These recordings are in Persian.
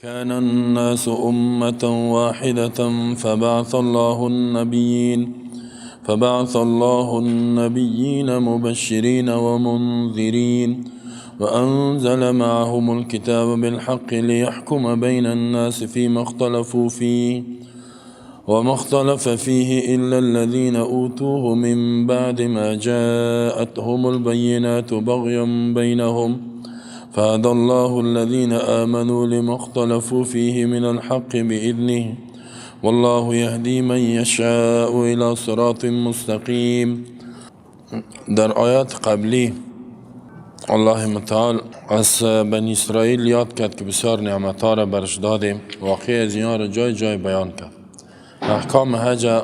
كان الناس أمة واحدة فبعث الله النبيين مبشرين ومنذرين وأنزل معهم الكتاب بالحق ليحكم بين الناس فيما اختلفوا فيه وما اختلف فيه إلا الذين أوتوه من بعد ما جاءتهم البينات بغيا بينهم فهدى الله الذين آمنوا لما اختلفوا فيه من الحق بإذنه والله يهدي من يشاء إلى صراط مستقیم. در آیات قبلی الله متعال از بنی اسرائیل یاد کرد که بسیار نعمتها را برش دادیم. واقع از اینها را جای جای بیان کرد. احکام حج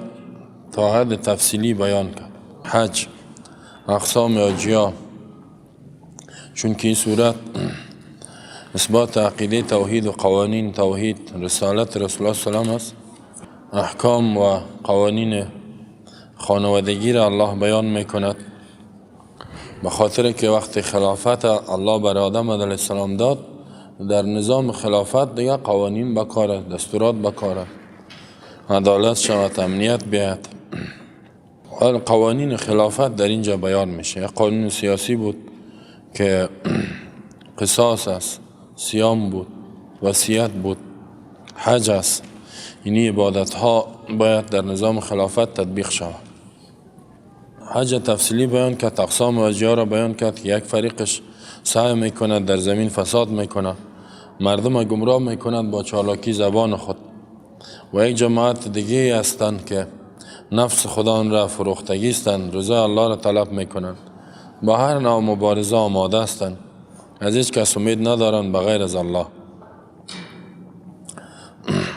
تا حد تفصیلی بیان کرد. حج، اقسام حاجیا، چون که این صورت اثبات عقیده توحید و قوانین توحید، رسالت رسول الله سلام است. احکام و قوانین خانوادگی را الله بیان میکند، به خاطر که وقت خلافت الله بر آدم علیه السلام داد، در نظام خلافت دیگه قوانین بکاره، دستورات بکاره، عدالت شود، امنیت بیاد. قوانین خلافت در اینجا بیان میشه. یک قانون سیاسی بود که قصاص است، صیام بود، وصیت بود، حج است. اینی عبادت ها باید در نظام خلافت تطبیق شود. حج تفصیلی بیان کرد، اقسام حاجی را بیان کرد که یک فریقش سعی میکند در زمین فساد میکند، مردم گمراه میکند با چالاکی زبان خود، و یک جماعت دیگه هستند که نفس خدا را فروختگی هستند، رضای الله را طلب میکنند، با هر نوع مبارزه آماده هستند، از هیچ کس امید ندارند بغیر از الله.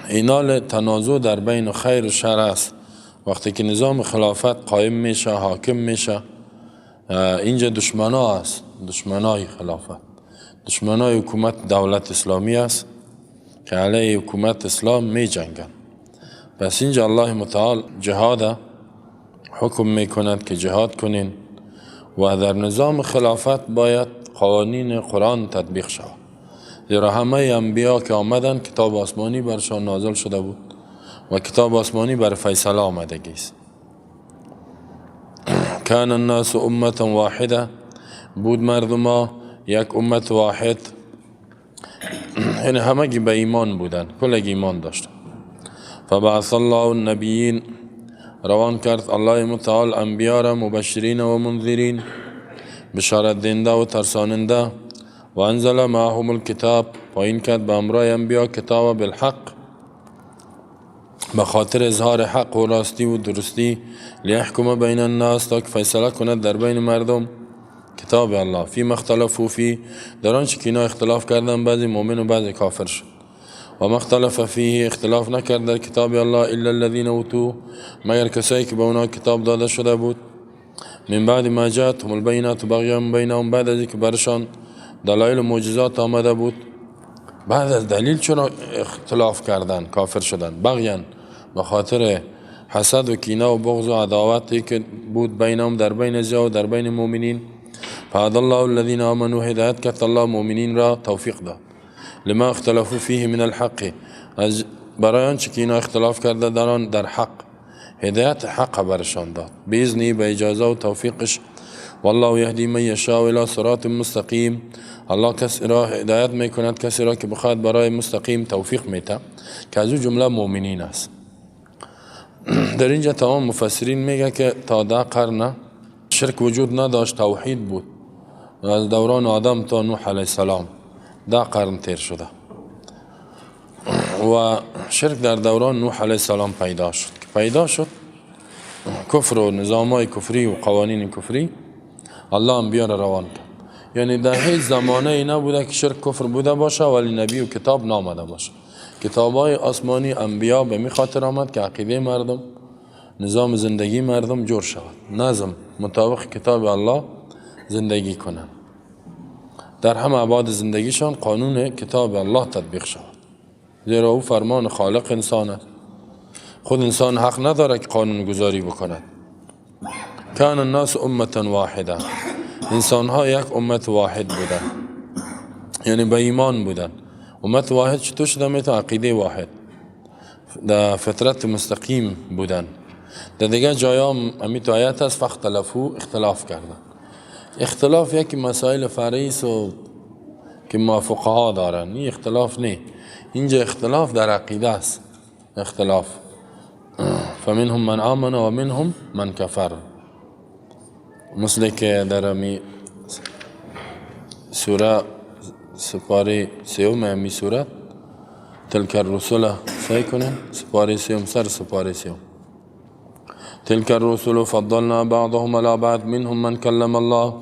اینال تنازع در بین خیر و شر است. وقتی که نظام خلافت قایم میشه، حاکم میشه، اینجا دشمنا است، دشمنای خلافت، دشمنای حکومت دولت اسلامی است که علیه حکومت اسلام می جنگن. پس اینجا الله متعال جهاد حکم میکند که جهاد کنین و در نظام خلافت باید قوانین قرآن تطبیق شود، زیرا همه انبیا که آمدن کتاب آسمانی برشان نازل شده بود و کتاب آسمانی بر فیصله آمدگی است. کان الناس امة واحده، بود مردم یک امت واحد، یعنی همگی به ایمان بودن، کلگی ایمان داشتن. فبعث الله النبیین، روان کرد الله متعال انبیا را، مبشرین و منذرین، بشارت دهنده و ترساننده. و انزل معهم الکتاب، پایین کرد به امرای انبیا کتاب بالحق، به خاطر اظهار حق و راستی و درستی، لیحکم بین الناس، تا که فیصله کند در بین مردم کتاب الله، فی ما اختلفوا فی، در آنچه که اینا اختلاف کردن، بعضی مؤمن و بعضی کافر شد. و ما اختلف فیه، اختلاف نکرد در کتاب الله، الا الذین اوتوه، مگر کسایی که به اونا کتاب داده شده بود، من بعد ما جاءتهم البینات بغیا بینهم، بعد از اینکه برشان دلایل و معجزات آمده بود. بعد از دلیل چرا اختلاف کردن، کافر شدن؟ بغیان، به خاطر حسد و کینه و بغض و عداوتی که بود بینهم، در بین ازیا و در بین مؤمنین. فهدى الله الذین آمنوا، هدایت کرد الله مؤمنین را، توفیق داد، لما اختلفوا فیه من الحق، از برای آنچه که اینا اختلاف کرده در آن، در حق، هدایت حق برشان داد، باذنه، به اجازه و توفیقش. والله یهدی من یشاء الی صراط مستقیم، الله کسی را هدایت میکند، کسی را که بخواد برای مستقیم توفیق میده، که از او جمله مؤمنین است. در اینجا تمام مفسرین میگه که تا 10 قرن شرک وجود نداشت، توحید بود. از دوران آدم تا نوح علیه السلام 10 قرن تیر شده و شرک در دوران نوح علیه السلام پیدا شد. که پیدا شد کفر و نظام های کفری و قوانین کفری، الله انبیا را روان کرد. یعنی در هیچ زمانه ای نبوده که شرک کفر بوده باشه ولی نبی و کتاب نامده باشه. کتاب های آسمانی انبیا به می خاطر آمد که عقیده مردم، نظام زندگی مردم جور شود، نظم مطابق کتاب الله زندگی کنند، در همه ابعاد زندگیشان قانون کتاب الله تطبیق شود، زیرا او فرمان خالق انسان است. خود انسان حق نداره که قانون گذاری بکند. کان الناس امة واحده، انسان ها یک امت واحد بودن، یعنی به ایمان بودن. امت واحد چطور شده میتونه؟ عقیده واحد، در فطرت مستقیم بودن. در دیگه جایام امی تو آیت هست فاختلفو، اختلاف کردن. اختلاف یکی مسائل فرعی است و که موافقه ها دارن، این اختلاف نه، اینجا اختلاف در عقیده است. اختلاف فمنهم من آمن و منهم من کفر، مثل که در امی سوره سپاره سیوم، امی سوره تلك الرسل سعی کنه، سپاره سیوم، سر سپاره سیوم، تلك الرسل فضلنا بعضهم على بعض منهم من كلم الله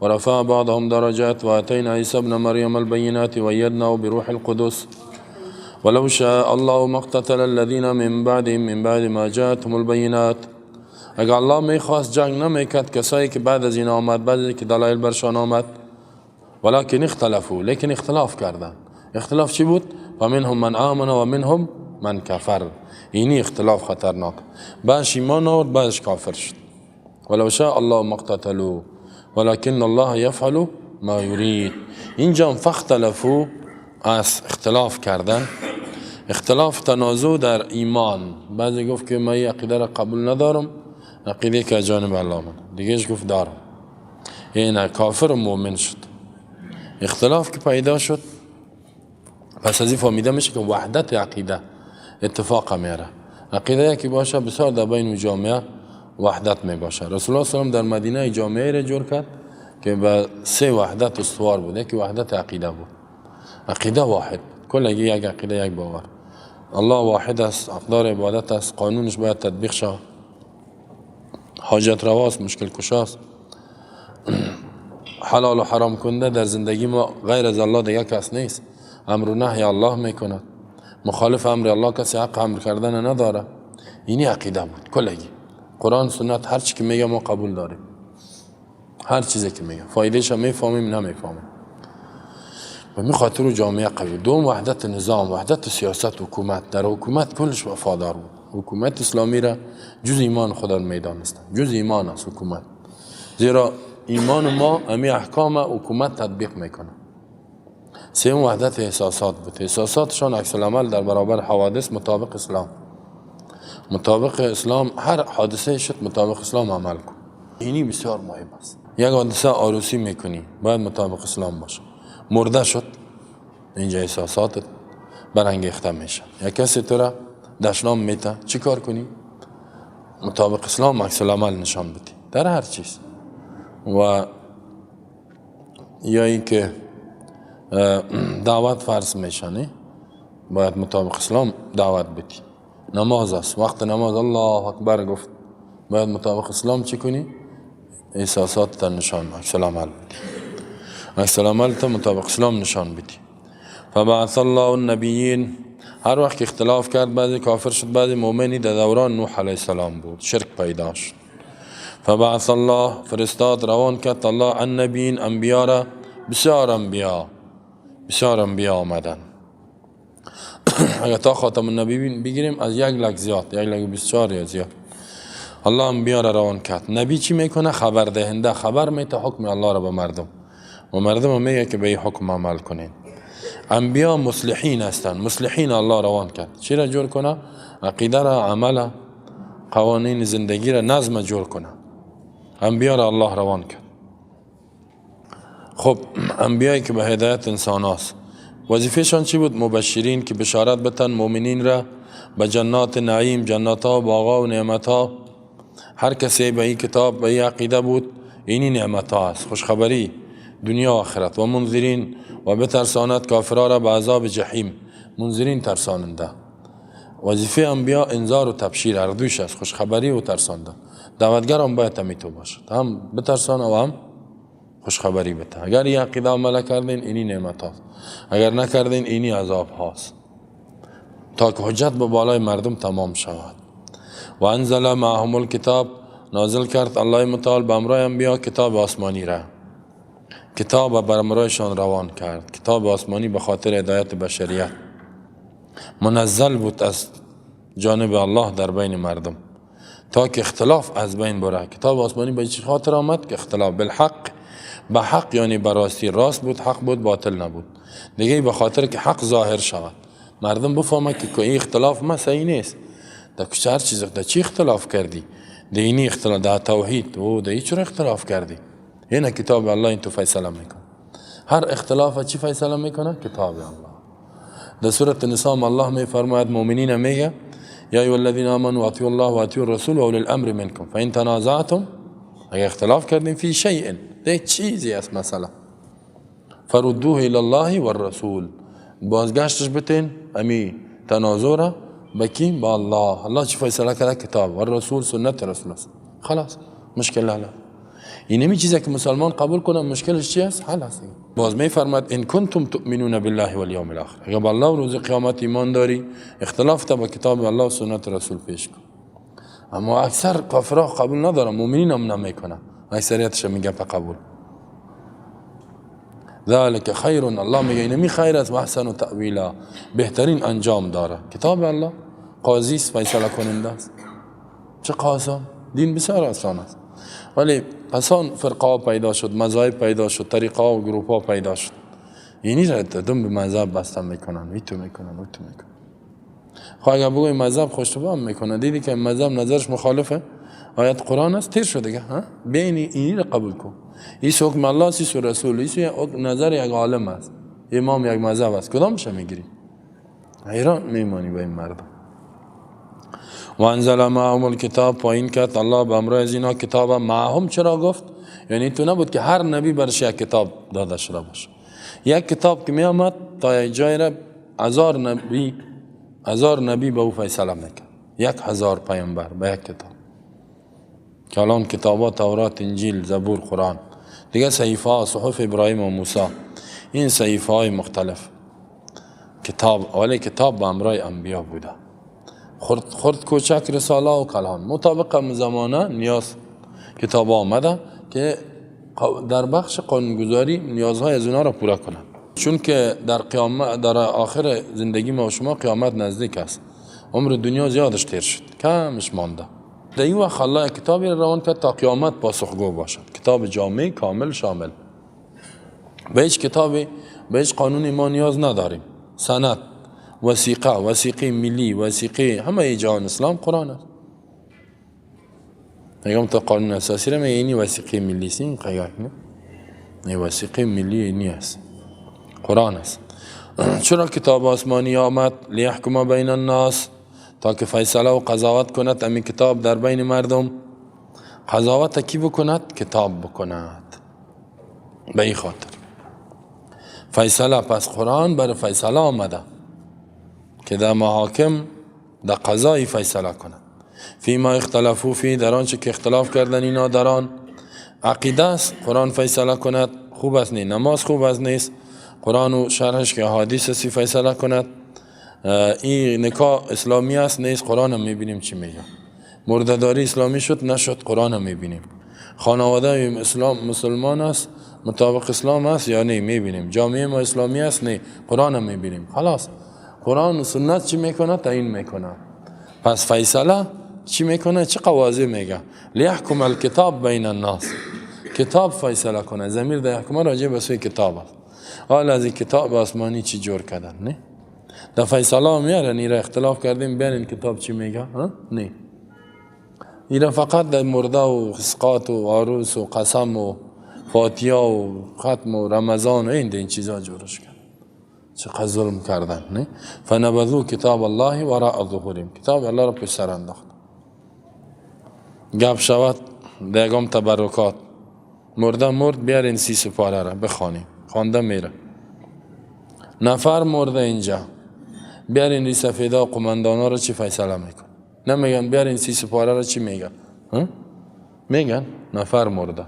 ورفع بعضهم درجات وآتينا عيسى ابن مريم البينات وأيدناه بروح القدس ولو شاء الله ما اقتتل الذين من بعدهم من بعد ما جاءتهم البينات. اگر الله میخواست جنگ نمیکرد کسایی که بعد از این آمد، بعد از که دلایل برشان آمد، ولكن اختلفوا، لیکن اختلاف کردن. اختلاف چی بود؟ فمنهم من آمن و منهم من کفر. اینی اختلاف خطرناک، بعدش ایمان آورد، بعدش کافر شد. ولو شاء الله ما اقتتلوا ولكن الله يفعل ما يريد. اینجا فاختلفوا از اختلاف کردن، اختلاف تنازع در ایمان. بعضی گفت که من این عقیده را قبول ندارم، عقیده که جانب الله من، دیگهش گفت دارم. این کافر و مؤمن شد. اختلاف که پیدا شد، پس از این فهمیده میشه که وحدت عقیده اتفاق میاره. عقیده یکی باشه بسیار در بین جامعه وحدت می باشه. رسول الله صلی الله علیه و در مدینه جامعه را جور کرد که به سه وحدت استوار بود. یکی وحدت عقیده بود، عقیده واحد، کل یک عقیده، یک باور. الله واحد است، اقدار عبادت است، قانونش باید تطبیق شود، حاجت رواست، مشکل کشاست، حلال و حرام کنده در زندگی ما غیر از الله دیگه کس نیست، امر و نهی الله میکند، مخالف امر الله کسی حق امر کردن نداره. اینی عقیده بود کلگی. قرآن سنت هر چی که میگه ما قبول داریم، هر چیزی که میگه فایدهش میفهمیم نمیفهمیم. به می خاطر جامعه قوی. دوم وحدت نظام، وحدت سیاست حکومت. در حکومت کلش وفادار بود. حکومت اسلامی را جز ایمان خدا میدانستن، جز ایمان است حکومت، زیرا ایمان ما امی احکام حکومت تطبیق میکنه. سوم وحدت احساسات بود. احساساتشان عکس العمل در برابر حوادث مطابق اسلام، مطابق اسلام هر حادثه شد مطابق اسلام عمل کن. اینی بسیار مهم است. یک حادثه عروسی میکنی باید مطابق اسلام باشه. مرده شد اینجا احساساتت برانگیخته میشه. یک کسی تو را دشنام میته چی کار کنی؟ مطابق اسلام عکس العمل نشان بدی در هر چیز. و یا اینکه دعوت فرض میشنه باید مطابق اسلام دعوت بدی. نماز است، وقت نماز الله اکبر گفت باید مطابق اسلام چی کنی؟ احساسات تا نشان، عکس العمل بدی، عکس العمل تا مطابق اسلام نشان بدی. فبعث الله النبیین. هر وقت اختلاف کرد بعضی کافر شد بعضی مؤمنی. در دوران نوح علیه السلام بود شرک پیدا شد. فبعث الله، فرستاد، روان کرد الله النبیین، انبیا را. بسیار انبیا، بسیار انبیا آمدن. اگر تا خاتم النبیین بگیریم از 1 لک زیاد، 1 لک 24 یا زیاد الله انبیا را روان کرد. نبی چی میکنه؟ خبر دهنده، خبر میته حکم الله را به مردم و مردم میگه که به این حکم عمل کنین. انبیا مصلحین هستند، مصلحین الله روان کرد. چی را جور کنه؟ عقیده را، عمل، قوانین زندگی را، نظم جور کنه. انبیا را الله روان کرد. خب انبیایی که به هدایت انسان هاست، وظیفهشان چی بود؟ مبشرین، که بشارت بتن مؤمنین را به جنات نعیم، جنات ها، باغ و نعمت ها. هر کسی به این کتاب، به این عقیده بود، اینی نعمت ها است، خوشخبری دنیا و آخرت. و منذرین، و بترساند کافرها را به عذاب جحیم. منذرین ترساننده. وظیفه انبیا انذار و تبشیر هر دوش است، خوشخبری و ترسانده. دعوتگر هم باید همیتو باشد، هم بترسانه و هم خوشخبری بده. اگر این عقیده عمل کردین اینی نعمت هاست، اگر نکردین اینی عذاب هاست، تا که حجت به بالای مردم تمام شود. و انزل معهم الکتاب، نازل کرد الله متعال به امرای انبیا کتاب آسمانی را. کتاب بر امرایشان روان کرد. کتاب آسمانی به خاطر هدایت بشریت منزل بود از جانب الله در بین مردم تا که اختلاف از بین بره. کتاب آسمانی به چه خاطر آمد؟ که اختلاف بالحق، به حق یعنی به راستی، راست بود، حق بود، باطل نبود. دیگه به خاطر که حق ظاهر شود، مردم بفهمه که این اختلاف ما صحیح نیست. در هر چیز در چی اختلاف کردی؟ دینی اختلاف، در توحید و در چرا اختلاف کردی؟ اینه کتاب الله این تو فیصله میکنه. هر اختلاف چی فیصله میکنه؟ کتاب الله. در سورة النساء الله میفرماید مؤمنین میگه یا ایها الذین آمنوا اطیعوا الله و اطیعوا الرسول و اولی الامر منکم فان تنازعتم، اگر اختلاف کردیم فی شیء، ده چیزی است مثلا، فردوه الی الله والرسول، بازگشتش بتین امی تنازع را به کی؟ با الله. الله چی فیصله کرده؟ کتاب و رسول، سنت رسول است. خلاص مشکل حل. اینمی چیزی که مسلمان قبول کنه مشکلش چی است؟ حل است. باز میفرماد ان کنتم تؤمنون بالله والیوم الاخر، اگر با الله و روز قیامت ایمان داری اختلاف تا با کتاب الله و سنت رسول پیش کن. اما اکثر کافرها قبول ندارن، مؤمنین هم نمیکنن، اکثریتش میگه قبول. ذلك خیر، الله میگه اینمی خیر است و احسن تأویلا، بهترین انجام داره. کتاب الله قاضی است، فیصله کننده است. چه قاسم دین بسیار آسان است، ولی پسان فرقه پیدا شد، مذاهب پیدا شد، طریقه و گروپ ها پیدا شد. اینی را دم به مذهب بسته میکنن، ویتو میکنن، ویتو میکنن. خب اگر بگوی مذهب خوشتبه هم میکنه، دیدی که مذهب نظرش مخالفه آیت قرآن است، تیر شد دیگه. ها بین اینی را قبول کن، این حکم الله است، این رسول، این نظر یک عالم است، امام یک مذهب است، کدامش میگیری؟ حیران میمانی با این مردم. و انزل معهم الکتاب، پایین کرد الله به امر از اینا کتاب. معهم چرا گفت؟ یعنی تو نبود که هر نبی برش یک کتاب داده شده باشه. یک کتاب که می آمد تا یک جای را 1000 نبی به او فیصله میکرد، 1000 پیامبر به یک کتاب. که الان کتابات تورات، انجیل، زبور، قرآن، دیگه صحیفه ها، صحف ابراهیم و موسی، این صحیفه های مختلف کتاب. ولی کتاب به امرای انبیا بوده، خرد خرد کوچک رساله و کلان مطابق زمانه نیاز کتاب آمده که در بخش قانونگذاری نیازهای از اونا را پورا کنند. چون که در قیامت، در آخر زندگی ما و شما قیامت نزدیک است، عمر دنیا زیادش تیر شد، کمش مانده. در این وقت الله کتابی را روان کرد تا قیامت پاسخگو باشد، کتاب جامع، کامل، شامل. به هیچ کتابی، به هیچ قانونی ما نیاز نداریم. سند، وثیقه، وثیقه ملی، وثیقه همه جهان اسلام قرآن است. میگم تا قانون اساسی را میگه اینی وثیقه ملی است، این قیاس نه، این وثیقه ملی اینی است، قرآن است. چرا کتاب آسمانی آمد؟ لیحکم بین الناس، تا که فیصله و قضاوت کند امی کتاب در بین مردم. قضاوت کی بکند؟ کتاب بکند. به این خاطر فیصله. پس قرآن بر فیصله آمده که در محاکم، در قضایی فیصله کند. فیما اختلفوا فیه، در آنچه که اختلاف کردن اینا در آن. عقیده است، قرآن فیصله کند خوب است؟ نه. نماز خوب است؟ نیست. قرآن و شرحش که حدیث است فیصله کند. این نکاح اسلامی است؟ نیست. قرآن هم میبینیم چی میگه. مردهداری اسلامی شد؟ نشد. قرآن هم میبینیم. خانواده اسلام مسلمان است، مطابق اسلام است یا نه؟ میبینیم. جامعه ما اسلامی است؟ نه. قرآن هم میبینیم. خلاص قرآن و سنت چی میکنه؟ تعیین میکنه. پس فیصله چی میکنه؟ چه قواضی میگه؟ لیحکم الکتاب بین الناس، کتاب فیصله کنه. ضمیر در یحکم راجع به سوی کتاب است. حالا از این کتاب آسمانی چی جور کردن؟ نه، در فیصله هم میاره نیره اختلاف کردیم، بیان کتاب چی میگه؟ ها؟ نه، اینا فقط در مرده و اسقاط و عروس و قسم و فاتحه و ختم و رمضان و این چیزا جورش کرد. چقدر ظلم کردن، نه؟ فنبذوا کتاب الله وراء ظهورهم، کتاب الله را پشت سر انداخت. گپ شود دیگم تبرکات، مرده مرد، بیارین 30 سپاره را بخوانیم، خوانده میره. نفر مرده اینجا، بیارین ری سفیدا قماندانا را چی فیصله میکن؟ نمیگن بیارین 30 سپاره را چی میگن؟ میگن نفر مرده،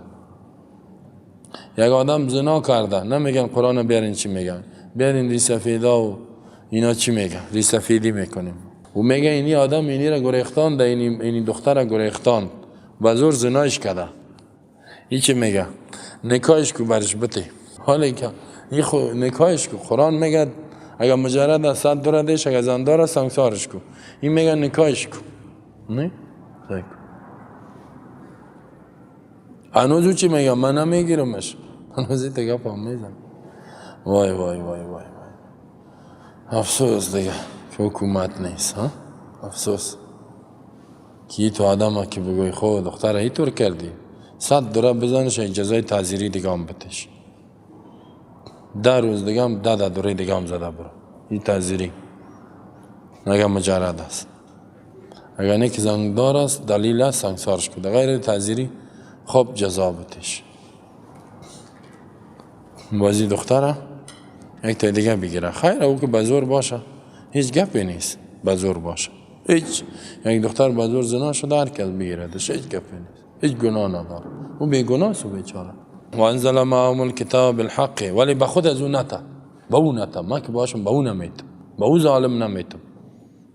یک آدم زنا کرده، نمیگن قرآن بیارین چی میگن، بیارین ری سفیدا و اینا چی میگن، ری سفیدی میکنیم. و میگه اینی آدم اینی را گریختان ده، اینی دختر را گریختان، به زور زنایش کرده. این چی میگه؟ نکاحش کو برش بته. حالا که این خو نکاحش کو، قرآن میگه اگر مجرد است 100 داره، اگر زندار است سنگسارش کو. این میگه نکاحش کو. نه؟ هنوز او چی میگه؟ من نمیگیرمش. هنوز این دیگه پا میزن. وای وای وای وای افسوس دیگه که حکومت نیست. ها افسوس که تو آدم که بگوی خود دختر اینطور کردی 100 دوره بزنش، جزای تعزیری دیگه هم بتش، 10 روز دیگه هم 10 دوره دیگه هم زده برو. این تعزیری اگر مجرد است، اگر نه که زنگدار است دلیل است سنگسارش کنه، غیر تعزیری خب جزا بتش. بازی دختره یک تا دیگه بگیره، خیر او که بزور باشه هیچ گپی نیست، بزور باشه هیچ، یک دختر بزور زنا شده هر کس بگیردش هیچ گپی نیست، هیچ گناه نداره، او بیگناه است و بیچاره. و انزل معهم الکتاب بالحق، ولی به خود از او نته، به او نته، ما که باشم به او نمیتم، به او ظالم نمیتم،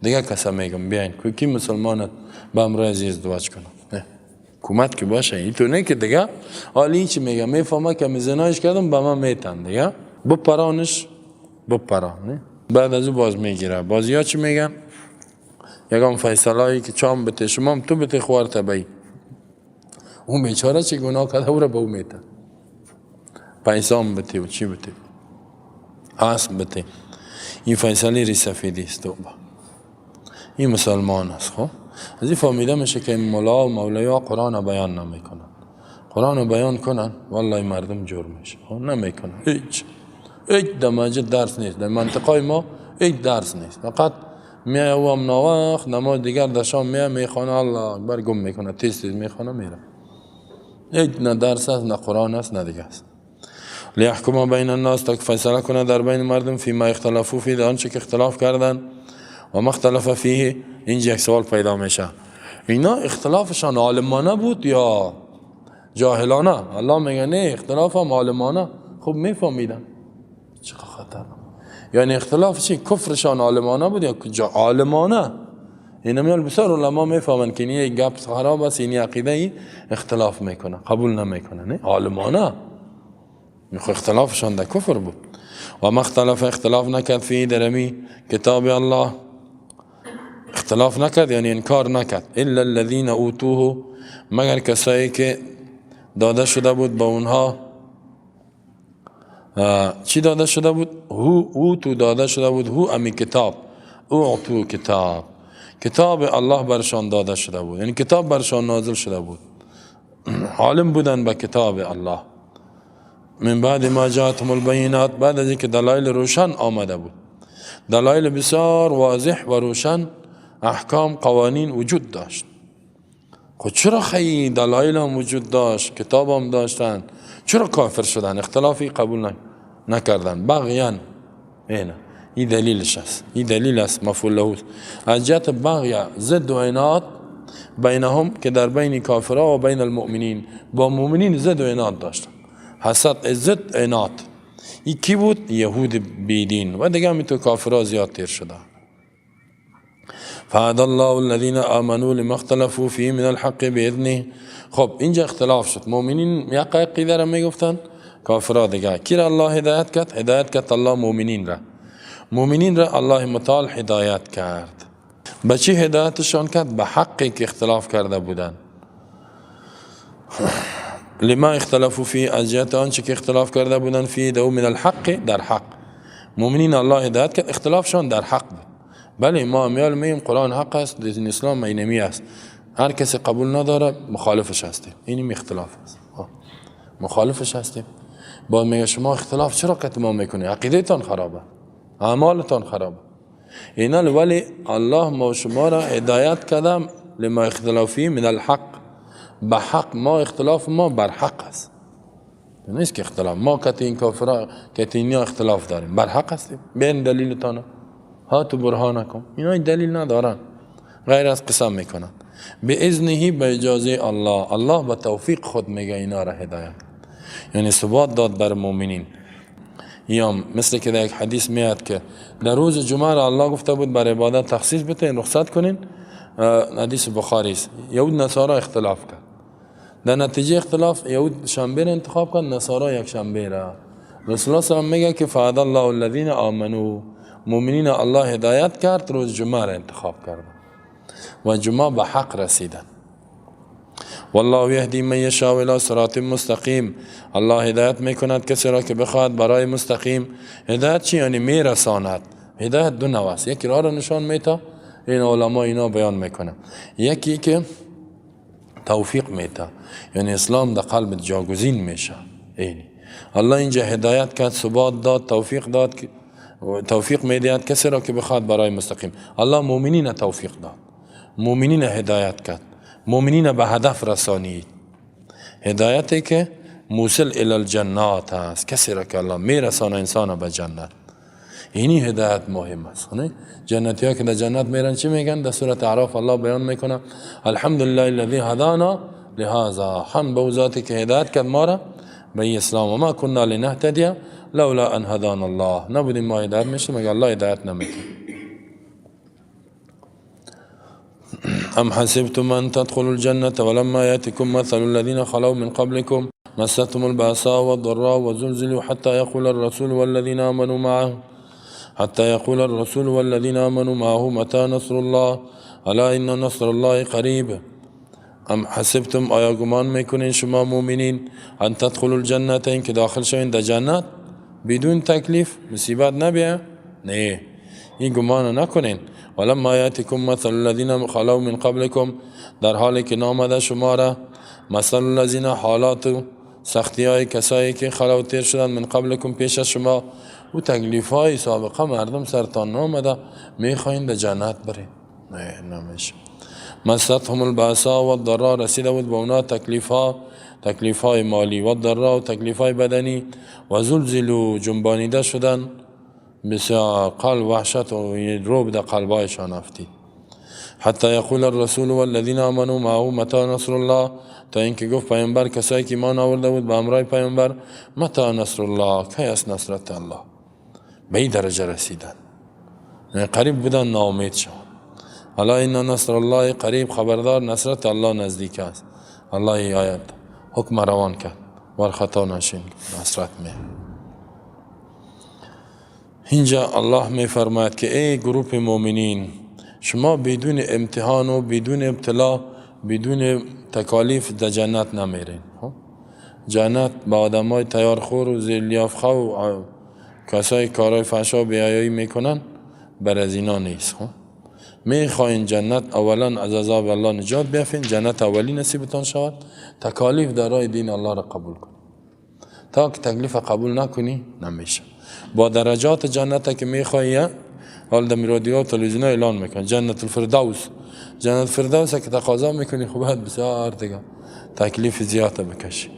دیگه کسا میگم بیاین کی مسلمانت به امر عزیز ازدواج کنم، حکومت که باشه این تو نه که دیگه حالی چی میگم میفهمه که می زنایش کردم به من میتن دیگه، بپرانش بپران. بعد از او باز میگیره. بازی ها چی میگن؟ یکم فیصلایی که چام بته شما تو بته خوارته بی، اون بیچاره چی گناه کرده او را به او میتن، پیسام بته و چی بته، اسب بته. این فیصله ری سفیدی است. توبه این مسلمان است. خب از این فهمیده میشه که ملا و مولوی قرآن بیان نمیکنن. قرآن بیان کنن والله مردم جور میشه. خب نمیکنن هیچ، هیچ در مسجد درس نیست، در منطقه ما هیچ درس نیست، فقط میای او هم ناوخت نماز دیگر در شام میای میخوانه الله اکبر گم میکنه، تیز تیز میخوانه میره، هیچ نه درس است نه قرآن است نه دیگه است. لیحکم بین الناس، تا که فیصله کنه در بین مردم، فیما اختلفوا فیه، در آنچه که اختلاف کردن، و ما اختلف فیه. اینجا یک سوال پیدا میشه، اینا اختلافشان عالمانه بود یا جاهلانه؟ الله میگه نه، اختلاف هم عالمانه، خوب میفهمیدن. چقدر خطر، یعنی اختلاف چی؟ کفرشان عالمانه بود یا عالمانه؟ اینا میال بسیار علما میفهمن که این یک گپ خراب است، این عقیده ای اختلاف میکنه، قبول نمیکنه، نه عالمانه، اختلافشان در کفر بود. و ما اختلف، اختلاف نکرد، فی درمی کتاب الله اختلاف نکرد، یعنی انکار نکرد، الا الذین اوتوه، مگر کسایی که داده شده بود به اونها. چی داده شده بود؟ هو اوتو داده شده بود، هو امی کتاب، اعطو کتاب، کتاب الله برشان داده شده بود، یعنی کتاب برشان نازل شده بود، عالم بودن به کتاب الله. من بعد ما جاءتهم البینات، بعد از اینکه دلایل روشن آمده بود، دلایل بسیار واضح و روشن، احکام قوانین وجود داشت. خب چرا خیلی دلایل هم وجود داشت، کتاب هم داشتن، چرا کافر شدن؟ اختلافی قبول نکردن، بغیان. اینه این دلیلش است، این دلیل است، مفعول له از جهت بغی، ضد و عناد بینهم، که در بین کافرها و بین المؤمنین، با مؤمنین ضد و عناد داشتن، حسد، ضد، عناد. این کی بود؟ یهود بیدین و دیگه هم تو کافرها زیاد تیر شده. فهدى الله الذين آمنوا لما اختلفوا فيه من الحق باذنه. خب اینجا اختلاف شد، مؤمنین یک عقیده را میگفتن، کافرها دیگه. کی را الله هدایت کرد؟ هدایت کرد الله مؤمنین را، مؤمنین را الله متعال هدایت کرد. به چی هدایتشان کرد؟ به حقی که اختلاف کرده بودن. لما اختلفوا فيه، از جهت آنچه که اختلاف کرده بودن، فيه دو من الحق، در حق. مؤمنین الله هدایت کرد، اختلافشان در حق بود. بله ما امیال میم قرآن حق است، دین اسلام اینمی است، هر کسی قبول نداره مخالفش هستیم، اینم اختلاف است، مخالفش هستیم. باز میگه شما اختلاف چرا قط ما میکنی؟ عقیده تان خرابه، اعمالتان خرابه. اینا ولی الله ما شما را هدایت کردم لما اختلافی من الحق، به حق، ما اختلاف ما بر حق است، نیست که اختلاف ما کتی این کافرا کتی اینا اختلاف داریم، بر حق هستیم. بین دلیلتان، هاتو برهانکم. اینا دلیل ندارن، غیر از قسم میکنن. به اذنه، به اجازه الله، الله به توفیق خود میگه اینا را هدایت، یعنی ثبات داد بر مؤمنین. یا مثل که در یک حدیث میاد که در روز جمعه را الله گفته بود بر عبادت تخصیص بتین، رخصت کنین. حدیث بخاری است. یهود نصارا اختلاف کرد، در نتیجه اختلاف یهود شنبه را انتخاب کرد، نصارا یک شنبه را. رسول الله صلی الله علیه و میگه که فهدى الله الذین آمنوا، مؤمنین الله هدایت کرد، روز جمعه را انتخاب کردن و جمعه به حق رسیدن. والله یهدی من یشاء الی صراط مستقیم. الله هدایت میکند کسی را که بخواهد برای مستقیم. هدایت چی؟ یعنی میرساند. هدایت دو نوع است، یکی راه را نشان میده، این علما اینا بیان میکنه، یکی که توفیق میده، یعنی اسلام در قلب جاگزین میشه. اینی الله اینجا هدایت کرد، ثبات داد، توفیق داد، توفیق میدهد کسی را که بخواد برای مستقیم. الله مؤمنین توفیق داد، مؤمنین هدایت کرد، مؤمنین به هدف رسانید. هدایتی که موصل الی الجنات است، کسی را که الله میرسانه انسان به جنت. اینی هدایت مهم است. جنتی ها که در جنت میرن چی میگن؟ در سورة اعراف الله بیان میکنه الحمدلله الذی هدانا لهذا، حمد به ذاتی که هدایت کرد ما را به اسلام، و ما كنا لنهتدی لولا ان هدانا الله. نبودیم ما هدایت میشیم مگر الله هدایت نمیکرد. ام حسبتم ان تدخلوا الجنة ولما يأتكم مثل الذين خلوا من قبلكم مستهم البأساء والضراء وزلزلوا حتى يقول الرسول والذين آمنوا معه حتى يقول الرسول والذين آمنوا معه متى نصر الله الا ان نصر الله قریب. ام حسبتم، آیا گمان میکنین شما مؤمنین، ان تدخلوا الجنة، این که داخل شوین در جنت بدون تکلیف، مصیبت نبیه؟ نه، این گمان نکنین. ولما یاتکم مثل الذین خلو من قبلکم، در حالی که نامده شما را مثل الذین، حالات سختی های کسایی که خلو تیر شدن، من قبلکم پیش از شما، و تکلیف های سابقه مردم سرتان نامده، میخواین در جنت برین؟ نه، نمیشه. مستهم البأساء والضراء، رسیده بود به اونا تکلیف ها، تکلیف های مالی، و الضراء و تکلیف های بدنی، و زلزلوا، جنبانیده شدن بسیار، قلب وحشت و روب در قلبایشان افتید. حتی یقول الرسول والذین آمنوا معه متى نصر الله، تا اینکه گفت پیامبر کسایی که ایمان آورده بود به همراه پیامبر، متى نصر الله، کی است نصرت الله. به این درجه رسیدن، یعنی قریب بودن ناامید شد. الا ان نصر الله قریب، خبردار نصرت الله نزدیک است. الله ای آیت حکم روان کرد، ور خطا نشین، نصرت می. اینجا الله می فرماید که ای گروپ مؤمنین، شما بدون امتحان و بدون ابتلا، بدون تکالیف در جنت نمیرین. جنت با آدمای تیار خور و زیلیافخه و کسای کارای فحشا و بی‌حیایی میکنن بر از اینا نیست. میخواین جنت، اولا از عذاب الله نجات بیافین، جنت اولی نصیبتان شود، تکالیف در راه دین الله را قبول کن. تا که تکلیف قبول نکنی نمیشه. با درجات جنت که میخوایی، حال در رادیو و تلویزیون اعلان میکنن جنت الفردوس، جنت الفردوس که تقاضا میکنی، خب باید بسیار دیگه تکلیف زیاد بکشی.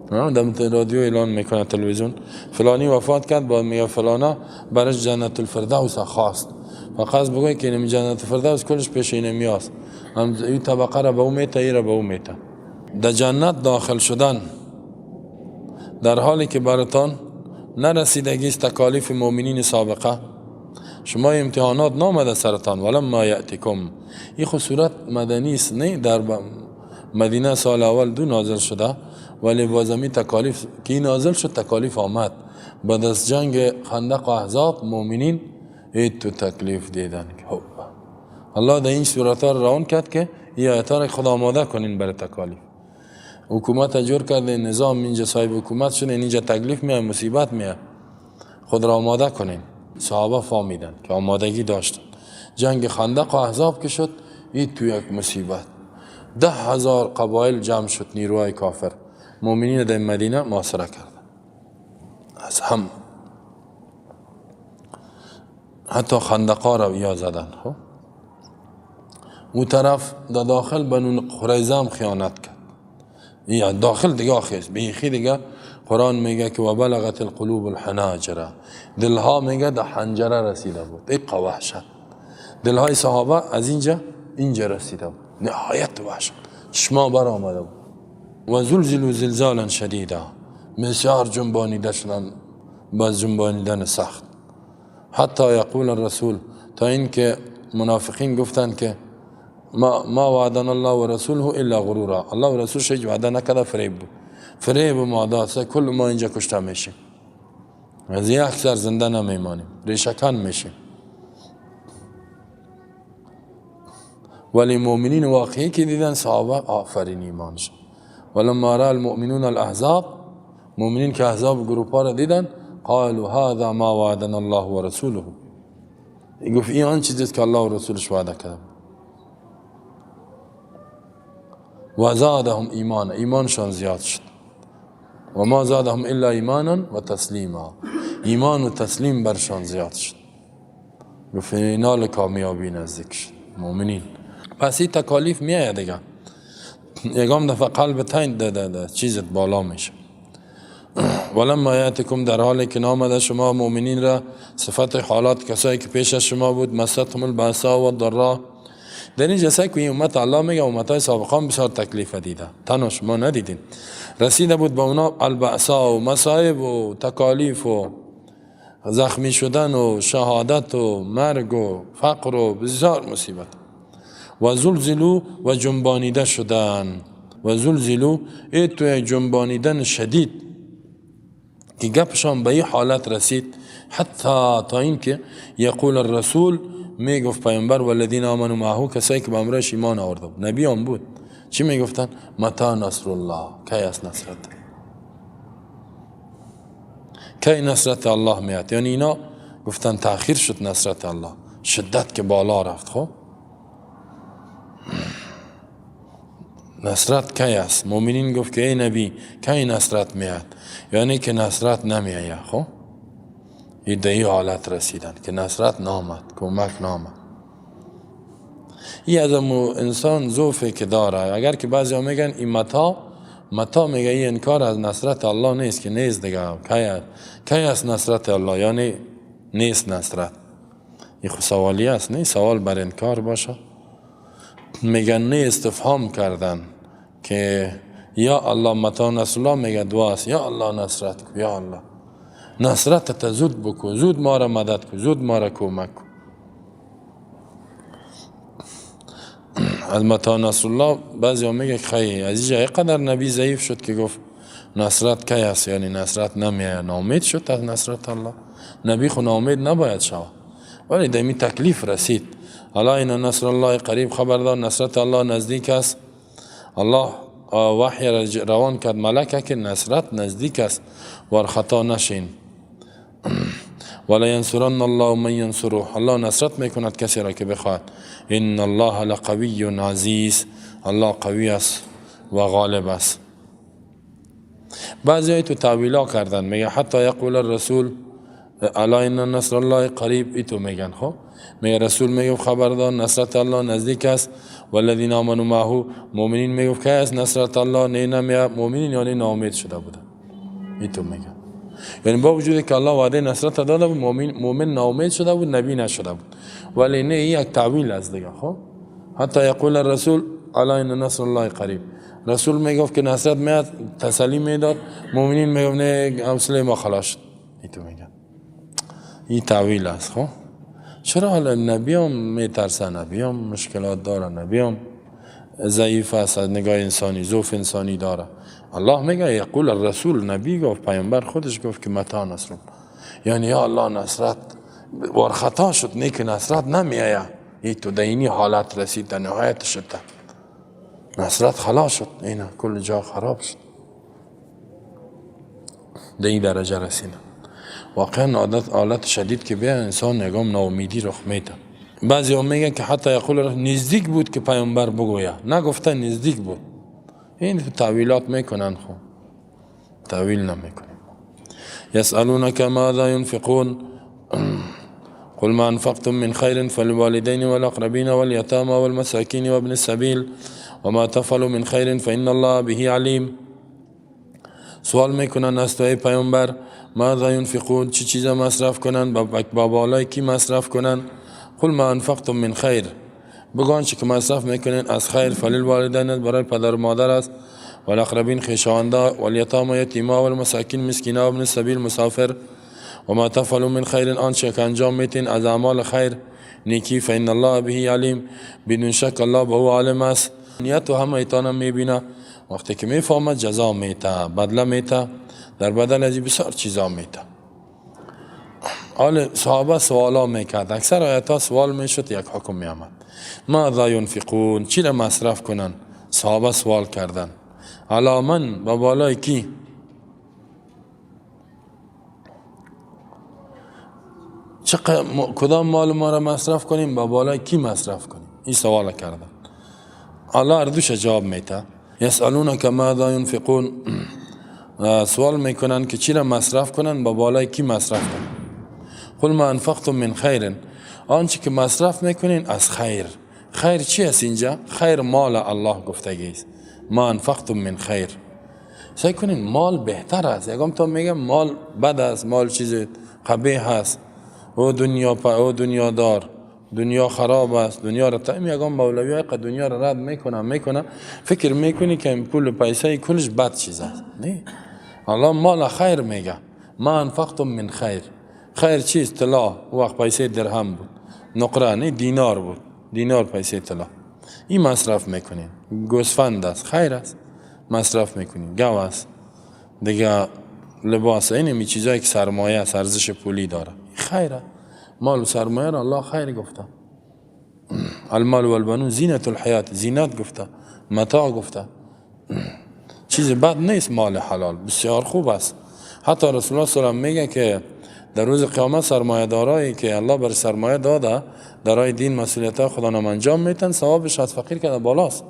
در رادیو اعلان میکنه تلویزیون فلانی وفات کرد، بعد میگه فلانا برش جنت الفردوس خواست، فقط بگوی که این جنت الفردوس کلش پیش اینه میاست، هم این طبقه را به او میته، ای را به او میته. در جنت داخل شدن در حالی که براتان نرسیدگی است تکالیف مؤمنین سابقه، شما امتحانات نامده سرتان، ولما یأتکم. این خو صورت مدنی است، نه در مدینه سال اول دو نازل شده، ولی بازمی تکالیف که نازل شد تکالیف آمد. بعد از جنگ خندق و احزاب مؤمنین اید تو تکلیف دیدن. الله در این صورت ها روان کرد که این آیت ها را خدا آماده کنین برای تکالیف. حکومت جور کرده، نظام اینجا صاحب حکومت شده، اینجا تکلیف میاد، مصیبت میاد، خود را آماده کنین. صحابه فهمیدن که آمادگی داشتن. جنگ خندق و احزاب که شد، این تو یک مصیبت، 10,000 قبایل جمع شد، نیروهای کافر، مؤمنین در مدینه محاصره کردن از هم، حتی خندقا را یا زدن. او طرف در داخل بنو قریظه هم خیانت کرد، یا داخل دیگه آخیست بیخی دیگه. قرآن میگه که و بلغت القلوب الحناجر، دلها میگه در حنجره رسیده بود. ایقا وحشت، دلهای صحابه از اینجا اینجا رسیده بود، نهایت وحشت، چشما بر آمده بود. و زلزلوا زلزالا شدیدا، بسیار جنبانیده شدن، باز جنبانیدن سخت. حتی یقول الرسول، تا اینکه منافقین گفتند که ما وعدنا الله و رسوله الا غرورا، الله و رسولش هیچ وعده نکرده، فریب بود، فریب ما داد، کل ما اینجا کشته میشیم، از یک سر زنده نمیمانیم، ریشه‌کن میشیم. ولی مؤمنین واقعی که دیدن صحابه آفرین ایمانش. ولما را المؤمنون الاحزاب، مؤمنین که احزاب گروپ ها را دیدن، قالوا هذا ما وعدنا الله و رسوله، گفت این آن چیزی که الله و رسولش وعده کرده. و زادهم ایمانا، ایمانشان زیاد شد. و ما زادهم الا ایمانا و تسلیما، ایمان و تسلیم برشان زیاد شد. گفت نال کامیابی نزدیک شد مؤمنین. پس این تکالیف میآید دیگه، یکم دفعه قلب تین ده چیزت بالا میشه. ولما یاتکم، در حالی که نامده شما مؤمنین را صفت حالات کسایی که پیش از شما بود، مستهم البأساء و الضراء. در اینجا سعی که امت الله میگه امتای سابقان بسیار تکلیف دیده، تنها شما ندیدین، رسیده بود به اونا البأساء و مصائب و تکالیف و زخمی شدن و شهادت و مرگ و فقر و بسیار مصیبت. و زلزلو و جنبانیده شدن، و زلزلو ای تو جنبانیدن شدید که گپشان به این حالت رسید، حتی تا اینکه یقول الرسول، میگفت پیامبر، والذین آمنوا معه، کسایی که به امرش ایمان آورده بود، نبی هم بود، چی میگفتن؟ متى نصر الله، کی است نصرت، کی نصرت الله میاد. یعنی اینا گفتن تأخیر شد نصرت الله، شدت که بالا رفت. خب نصرت کی است؟ مؤمنین گفت که ای نبی کی نصرت میاد، یعنی که نصرت نمیآید. خب این در این حالت رسیدن که نصرت نامد، کمک نامد. این از انسان ضعفی که داره. اگر که بعضی ها میگن این متا میگه این انکار از نصرت الله نیست که نیست دیگه، کی است نصرت الله، یعنی نیست نصرت. این خو سوالی است، نه سوال بر انکار باشه. میگن نه استفهام کردن که یا الله متا نصر الله، میگه دعا است، یا الله نصرت کو، یا الله نصرت تا زود بکو، زود ما را مدد کو، زود ما را کمک کو. از متا نصر الله بعضی ها میگه خیلی از اینجا قدر نبی ضعیف شد که گفت نصرت کی است، یعنی نصرت نمیه، ناامید شد از نصرت الله. نبی خو ناامید نباید شود، ولی دمی تکلیف رسید. الا ان نصر الله قریب، خبردار نصرت الله نزدیک است. الله وحی روان کرد ملکه که نصرت نزدیک است، ور خطا نشین. ولا ینصرن الله من ینصره، الله نصرت میکند کسی را که بخواهد. ان الله لقوی عزیز، الله قوی است و غالب است. بعضی تو تاویلا کردن، میگه حتی یقول الرسول الا ان نصر الله قریب، ایتو میگن. خب میگه رسول میگه خبردار نصرت الله نزدیک است، والذین آمنوا معه، مؤمنین میگه که است نصرت الله، نه نمیه مؤمنین یعنی ناامید شده بودن، ایتو میگه. یعنی با وجودی که الله وعده نصرت داده بود، مؤمن ناامید شده بود، نبی نشده بود، ولی نه یک تعویل است دیگه. خب حتی یقول الرسول الا ان نصر الله قریب، رسول میگفت که نصرت میاد، تسلی میداد، مؤمنین میگفت نه حوصله ما خلاص شد، ایتو میگن. این تعویل است. خب چرا حالا نبی هم میترسه، نبی هم مشکلات داره، نبی هم ضعیف است از نگاه انسانی، ضعف انسانی داره. الله میگه یقول الرسول، نبی گفت، پیامبر خودش گفت که متا نصر، یعنی یا الله نصرت وار خطا شد، نه که نصرت نمیآید. این تو دینی حالت رسید، در نهایت شد، نصرت خلاص شد، اینا کل جا خراب شد، در این درجه رسیدن. واقعا حالت شدید که بیا انسان یگام ناامیدی رخ میده. بعضی ها میگن که حتی یقول نزدیک بود که پیامبر بگوید، نگفته نزدیک بود. این تاویلات میکنن، خب تاویل نمیکنن. یسألونک ماذا ينفقون قل ما انفقتم من خیر فللوالدین والاقربین والیتامى والمساکین وابن السبیل وما تفعلوا من خیر فإن الله به علیم. سوال میکنن از تو ای پیامبر، ماذا ينفقون، چی چیزا مصرف کنن، با بالای کی مصرف کنن؟ قل ما انفقتم من خیر، بگو آنچه که مصرف میکنین از خیر، فللوالدین برای پدر و مادر است، والاقربین خویشاوندا، والیتاما یتیما، والمساکین مسکینا، وابن السبیل مسافر، و ما تفعلوا من خیر، آنچه که انجام میتین از اعمال خیر نیکی، فان الله به علیم، بدون شک الله به او عالم است. نیت و همه ایتانم میبینه، وقتی که میفهمد جزا میته، بدله میته، در بدل از بسیار چیزا میته. حال صحابه سوالا میکرد، اکثر آیت ها سوال میشد، یک حکم میآمد. ماذا ینفقون، چی را مصرف کنن؟ صحابه سوال کردن. علی من، با بالای کی؟ کدام مال ما را مصرف کنیم، با بالای کی مصرف کنیم؟ این سوال کردن. الله اردوش جواب میده. یسألونک ماذا ینفقون، سوال میکنن که چی را مصرف کنن، با بالای کی مصرف کنن. قل ما انفقتم من خیر، آنچه که مصرف میکنین از خیر. خیر چی است اینجا؟ خیر مال الله گفتگی است. ما انفقتم من خیر. سعی کنین مال بهتر است. یکم تا میگم مال بد است، مال چیز قبیح است، او دنیا او دنیا دار، دنیا خراب است، دنیا را تایم. یکم مولوی های دنیا را رد میکنه، فکر میکنی که این پول و پیسه کلش بد چیز است. نه، الله مال خیر میگه. ما انفقتم من خیر. خیر چیست؟ طلا. وقت پیسه درهم بود، نقره نه، دینار بود، دینار پیسه طلا. این مصرف میکنین، گوسفند است، خیر است، مصرف میکنین، گاو است، دیگه لباس، این می چیزایی که سرمایه است، ارزش پولی داره، خیر است. مال و سرمایه را الله خیر گفته. المال والبنون زینت الحیات، زینت گفته، متاع گفته. چیز بد نیست مال حلال، بسیار خوب است. حتی رسول الله صلی الله علیه و میگه که در روز قیامت سرمایه دارایی که الله بر سرمایه داده در راه دین مسئولیت خدا نام انجام میتن، ثوابش از فقیر که بالاست،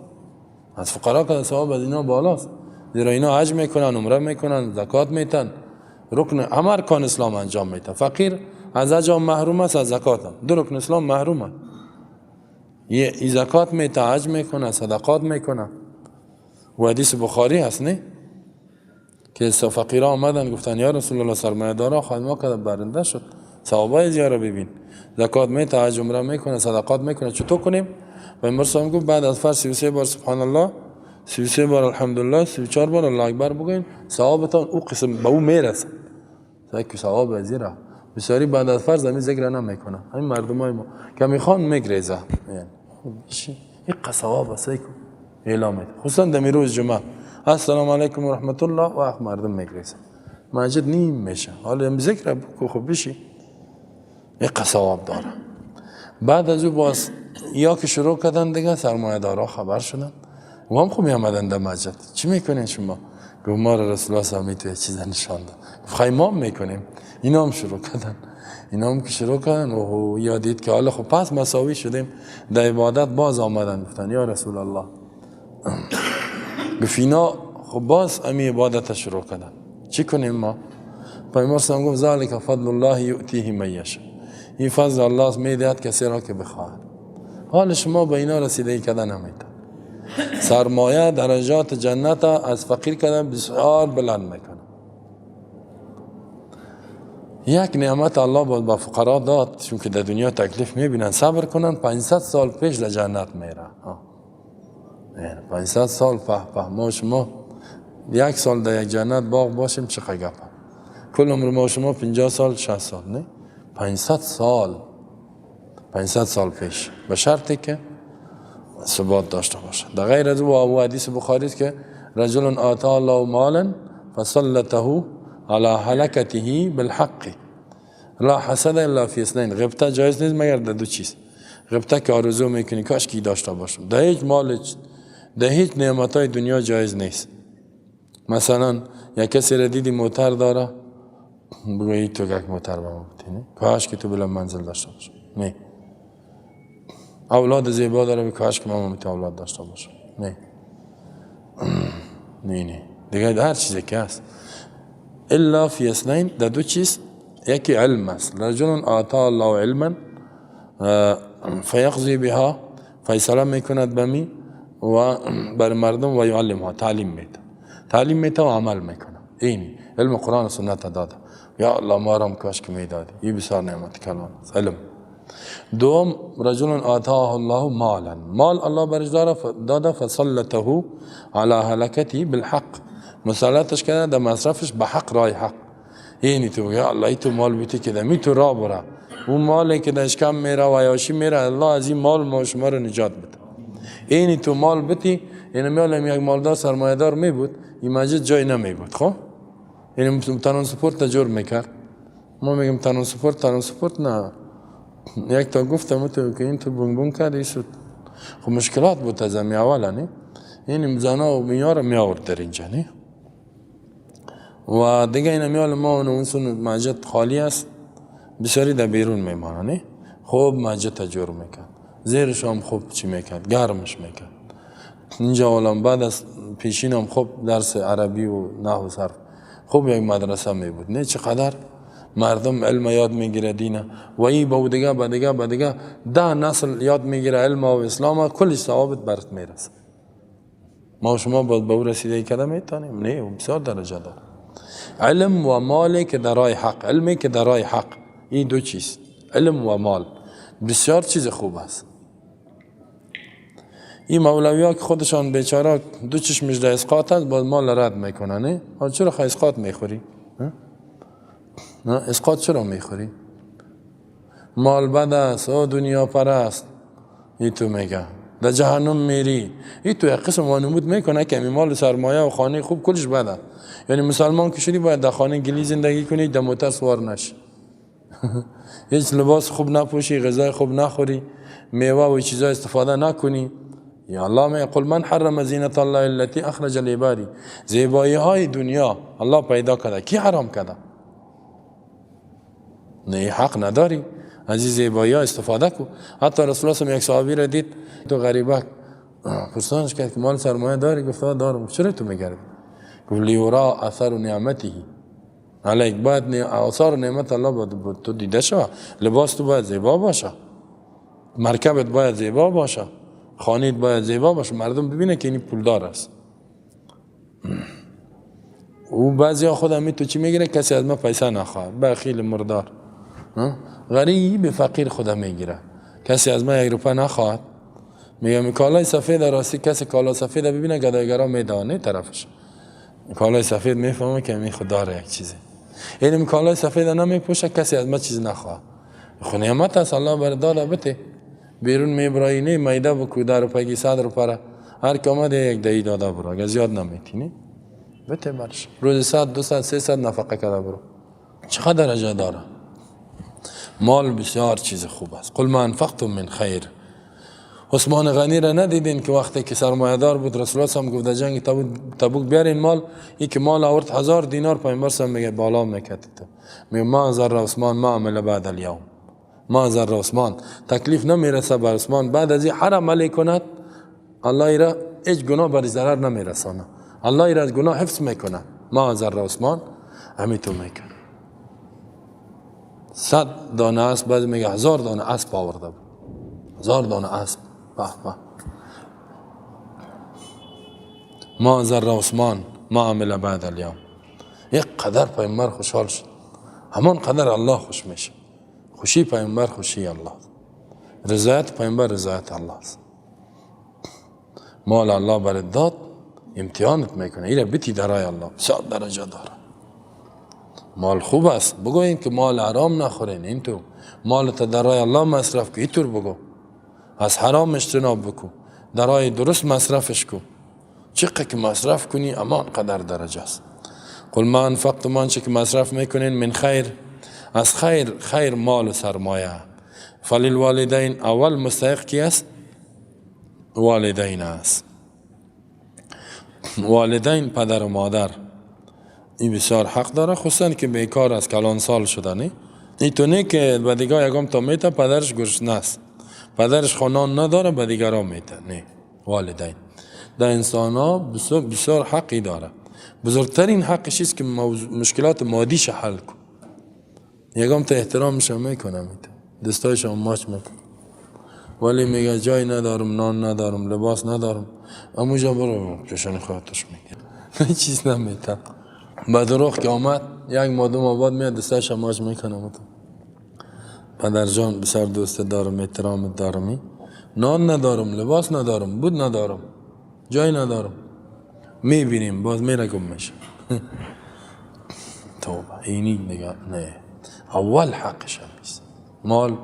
از فقرا که ثواب از اینا بالاست. زیرا اینا حج میکنن، عمره میکنن، زکات میتن، رکن همه ارکان اسلام انجام میتن. فقیر از حج محروم است، از زکات هم، دو رکن اسلام محروم است. یه زکات میته، حج میکنه، صدقات میکنه. و حدیث بخاری هست نه که فقیرا آمدن گفتن یا رسول الله سرمایه دارا خدمت کرده برنده شد، ثوابای زیاد ببین، زکات میته، حج عمره میکنه، صدقات میکنه، چطور کنیم؟ و امروز گفت بعد از فرض 33 بار سبحان الله، 33 بار الحمدلله، 34 بار الله اکبر بگوین، ثوابتان او قسم به او میرسه. که ثواب ازیره بسیاری بعد از فرض همین ذکر نمیکنه. همین مردمای ما که میخوان میگریزه، یعنی این ثواب است اعلام میده، خصوصا در روز جمعه السلام علیکم و رحمت الله و اخ مردم میگریزه، مسجد نیم میشه. حالا هم ذکر بکو خب بشی، این ثواب داره. بعد از او باز یا که شروع کردن دیگه سرمایه دارا خبر شدن و هم خوب میامدن در مسجد. چی میکنین شما؟ گفت ما را رسول الله صلی الله چیز نشان داد. گفت خیلی ما میکنیم. اینا هم شروع کردن، اینا هم که شروع کردن و یادید که حالا خب پس مساوی شدیم در عبادت، باز آمدن گفتن یا رسول الله. گفت اینا خب باز امی عبادت شروع کردن، چی کنیم ما؟ پیامبر صلی الله علیه و گفت ذلک فضل الله یؤتیه من یشاء، این فضل الله میدهد کسی را که بخواهد. حال شما به اینا رسیدگی کردن نمیتون. سرمایه درجات جنت از فقیر کردن بسیار بلند میکنه. یک نعمت الله باید با فقرا داد، چون که در دنیا تکلیف میبینن، صبر کنن، 500 سال پیش در جنت میره. 500 سال په ما شما یک سال در یک جنت باغ باشیم چه گپ. کل عمر ما شما 50 سال 60 سال، نه 500 سال، 500 سال پیش، به شرطی که ثبات داشته باشه. در غیر از او حدیث بخاری است که رجل آتا الله مالا فسلطه على هلكته بالحق لا حسد الا فی اثنین. غبطه جایز نیست مگر در دو چیز. غبطه که آرزو میکنی کاش کی داشته باشم، در هیچ مال، در هیچ نعمتای دنیا جایز نیست. مثلا یک کسی را دیدی موتر داره، بگویی تو یک موتر به ما بدی، کاش که تو بلند منزل داشته باشم. نه. اولاد زیبا داره، کاش که ماما میتونه اولاد داشته باشم. نه نه نه، دیگه هر چیزی که هست الا فی اثنین، در دو چیز. یکی علم است، رجل آتا الله علما فیقضی بها، فیصله میکند به می و بر مردم، و یعلمها، تعلیم میده، تعلیم میده و عمل میکنه. این علم قرآن و سنت داده. یا الله ما را کاش که میدادی، این بسیار نعمت کلان است علم. دوم رجل آتاه الله مالا، مال الله برش داده، فسلطه على هلكته بالحق، مسلطش کرده در مصرفش به حق، رای حق. یعنی تو یا الله تو مال بیتی که می تو را بره، اون مالی که دش کم میره و یاشی میره، الله از این مال ما شما رو نجات بده. اینی تو مال بتی، یعنی میالم یک مالدار سرمایه دار می بود، این مسجد جای نمی بود. خب یعنی ترانسپورت جور میکرد، ما میگم ترانسپورت ترانسپورت نه، یک تا گفتم تو که این تو بونگ بونگ کرد ایسود. خب مشکلات بود از امی اولا نه، این زنا و میار می آورد در اینجا نه. و دیگه این میال ما اون سون مسجد خالی است، بسیاری در بیرون میمانه نه. خوب مسجد جور میکرد، زیرش هم خوب چی میکرد، گرمش میکرد. اینجا اولم بعد از پیشین هم خوب درس عربی و نحو و صرف خوب یک مدرسه می بود نه. چقدر مردم علم یاد میگیره دینه و ای با دیگه با دیگه با دیگه 10 نسل یاد میگیره علم و اسلام، کلش ثوابت برات میرسه. ما شما باید به او رسیدگی کرده میتونیم نه، بسیار درجه داره. علم و مال که در راه حق، علمی که در راه حق، این دو چیز، علم و مال بسیار چیز خوب است. این مولوی ها که خودشان بیچاره دو چشمش در اسقاط است، باز مال رد میکنن نه. چرا خو اسقاط میخوری؟ نه اسقاط چرا میخوری؟ مال بد است، او دنیا پرست، ای تو میگه در جهنم میری. ای تو یک قسم وانمود میکنه که مال سرمایه و خانه خوب کلش بده. یعنی مسلمان که شدی باید در خانه گلی زندگی کنی، در موتر سوار نشی، هیچ لباس خوب نپوشی، غذای خوب نخوری، میوه و چیزا استفاده نکنی. یا الله می قل من حرم زینت الله التي اخرج لعباده، زیبایی های دنیا الله پیدا کرده، کی حرام کرده؟ نه حق نداری از این زیبایی ها استفاده کو. حتی رسول الله یک صحابی را دید تو غریبه، پرسانش کرد که مال سرمایه داری؟ گفت دارم. چرا تو میگردی؟ گفت لیورا اثر نعمته علیک، باید آثار نعمت الله باید تو دیده شوه. لباس تو باید زیبا باشه، مرکبت باید زیبا باشه، خانیت باید زیبا باشه، مردم ببینه که این پولدار است. او بعضی ها خودم تو چی میگیره؟ کسی از ما پیسه نخواد، بخیل مردار، غریب فقیر خودم میگیره، کسی از ما یک روپه نخواد. میگم کالای سفید راستی کسی کالا سفید ببینه گدایگرا میدانه طرفش، کالای سفید میفهمه که می خود داره یک چیزی. اینم کالای سفید نمیپوشه، کسی از ما چیز نخواد. خو نعمت است الله بر داده بته. بیرون میبرایی نه میده بکو در روپگی 100 روپه، هر که آمد یک دهی داده برو، اگه زیاد نمیتینی بته برش. روز 100 200 300 نفقه کرده برو. چقدر درجه داره مال؟ بسیار چیز خوب است. قل ما انفقتم من خیر. عثمان غنی را ندیدین که وقتی که سرمایه دار بود رسول الله هم گفت در جنگ تبوک بیارین مال، ای که مال آورد 1000 دینار، پیامبر سم میگه بالا میکرد تو، میگه ما ضر عثمان ما عمل بعد اليوم، ما ضر عثمان، تکلیف نمیرسه بر عثمان بعد از این هر عملی کند الله را هیچ گناه بر ضرر نمیرسانه، الله را از گناه حفظ میکنه. ما ضر عثمان همین تو میکنه. 100 دانه اسب، بعد میگه 1000 دانه اسب آورده بود، 1000 دانه اسب. به به. ما ضر عثمان ما عمل بعد اليوم. یک قدر پیامبر خوشحال شد، همان قدر الله خوش میشه. خوشی پیامبر خوشی الله، رضایت پیامبر رضایت الله است. مال الله برات داد امتحانت میکنه، ایره بتی درای الله، بسیار درجه داره. مال خوب است، بگوین که مال حرام نخورین، این تو مال تا درای الله مصرف کو، اینطور بگو از حرام اجتناب بکو، درای درست مصرفش کو. چقدر که مصرف کنی امان قدر درجه است. قل ما انفقتم، آنچه که مصرف میکنین من خیر، از خیر، خیر مال و سرمایه، فللوالدین، اول مستحق کی است؟ والدین است. والدین پدر و مادر، این بسیار حق داره، خصوصا که بیکار است، کلان سال شده. نه این تو نه که به دیگه یکم تا میته پدرش گرسنه است، پدرش خانان نداره به دیگران میته. نه، والدین در انسان ها بسیار, بسیار حقی داره. بزرگترین حقش است که مشکلات مادیش حل کن. یکم تا احترامش میکنم، دستایش هم ماچ میکنم، ولی میگه جای ندارم، نان ندارم، لباس ندارم، اموجا برو پیشانی خودش میگه چیز نمیته. بعد دروغ که آمد یک ماه دو ماه بعد میاد دستایش هم ماچ میکنم، پدر جان بسیار دوست دارم، احترام دارم، نان ندارم، لباس ندارم، بود ندارم، جای ندارم، میبینیم باز میره گم میشه. توبه اینی دیگه نه، اول حقش هم نیست. مال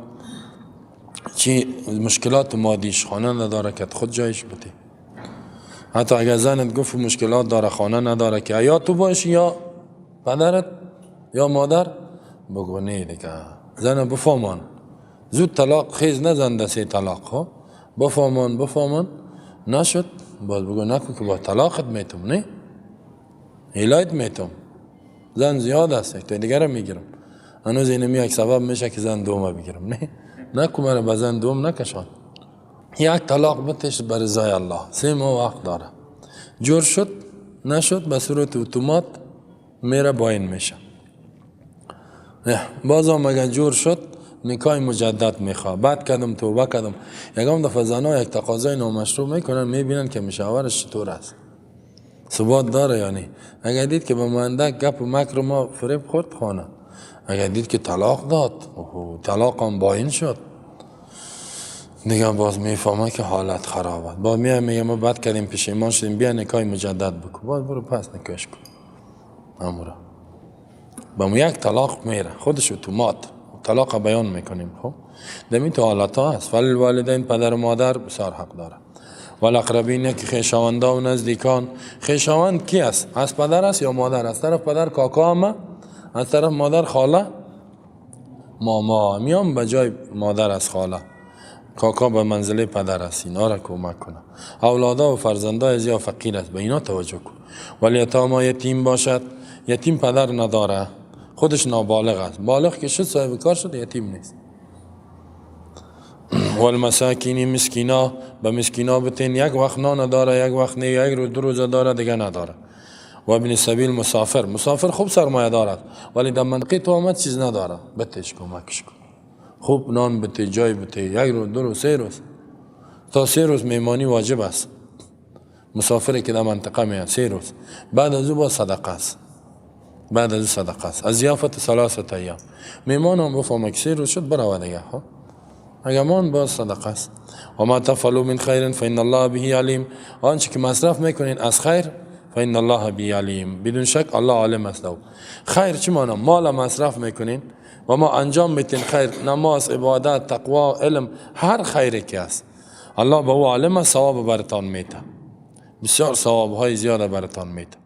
چی مشکلات مادیش، خانه نداره که خود جایش بده. حتی اگر زنت گفت مشکلات داره، خانه نداره، که یا تو باشی یا پدرت یا مادر، بگو نه دیگه. زن بفهمان، زود طلاق خیز نزن، دسته طلاق خب بفهمان بفهمان، نشد باز بگو نکن که با طلاقت میتم، نه هیلایت میتم. زن زیاد است، یک تا دیگه میگیرم. هنوز اینمی یک سبب میشه که زن دوم بگیرم. نه نکن، مرا به زن دوم نکشان. یک طلاق بتش بر رضای الله، 3 ماه وقت داره. جور شد نشد، به صورت اتومات میره باین میشه. بازم اگر جور شد، نکاح مجدد میخواد. بعد کردم، توبه کردم. یکم دفعه زنا یک تقاضای نامشروع میکنن، میبینن که مشاورش چطور است، ثبات داره. یعنی اگر دید که به مندک گپ و مکر ما فریب خورد، خانه. اگر دید که طلاق داد، طلاق هم باین شد، دیگه باز میفهمه که حالت خراب است. باز میای میگه ما بد کردیم، پشیمان شدیم، بیا نکاح مجدد بکن. باز برو پس نکاحش کن. امورا با مو یک طلاق میره خودش اتومات طلاق بیان میکنیم. خب دمی تو حالت ها هست. وللوالدین، پدر و مادر بسیار حق داره. والاقربین، که خویشاوندا و نزدیکان. خویشاوند کی است؟ از پدر است یا مادر؟ از طرف پدر کاکا عمه، از طرف مادر خاله، ماما. میام به جای مادر از خاله، کاکا به منزله پدر است. اینا را کمک کنه. اولادا و فرزندای از یا فقیر است، به اینا توجه کن. والیتامی، یتیم باشد. یتیم پدر نداره، خودش نابالغ است. بالغ که شد، صاحب کار شد، یتیم نیست. والمساکین، مسکینا. به مسکینا بتین. یک وقت نان داره، یک وقت نه، یک روز دو روز داره، دیگه نداره. و ابن سبیل، مسافر. مسافر خوب سرمایه دارد ولی در منطقه تو آمد، چیز نداره، بتش، کمکش کن. خوب نان بته، جای بته، یک روز، دو روز، 3 روز. تا 3 روز میمانی واجب است. مسافری که در منطقه میاد 3 روز، بعد از او با صدقه است. بعد از او صدقه است. الضیافة ثلاثة ایام. میمان هم بفهمه که 3 روز شد، برو دیگه. خب اگر مان، باز صدقه است. و ما تفعلوا من خیر فان الله به علیم. آنچه که مصرف میکنین از خیر، فان الله به علیم، بدون شک الله عالم است. خیر چی معنا؟ مال مصرف میکنین و ما انجام میتین خیر، نماز، عبادت، تقوا، علم، هر خیری که است، الله به او عالم است. ثواب برتان میته، بسیار ثواب های زیاد برتان میته.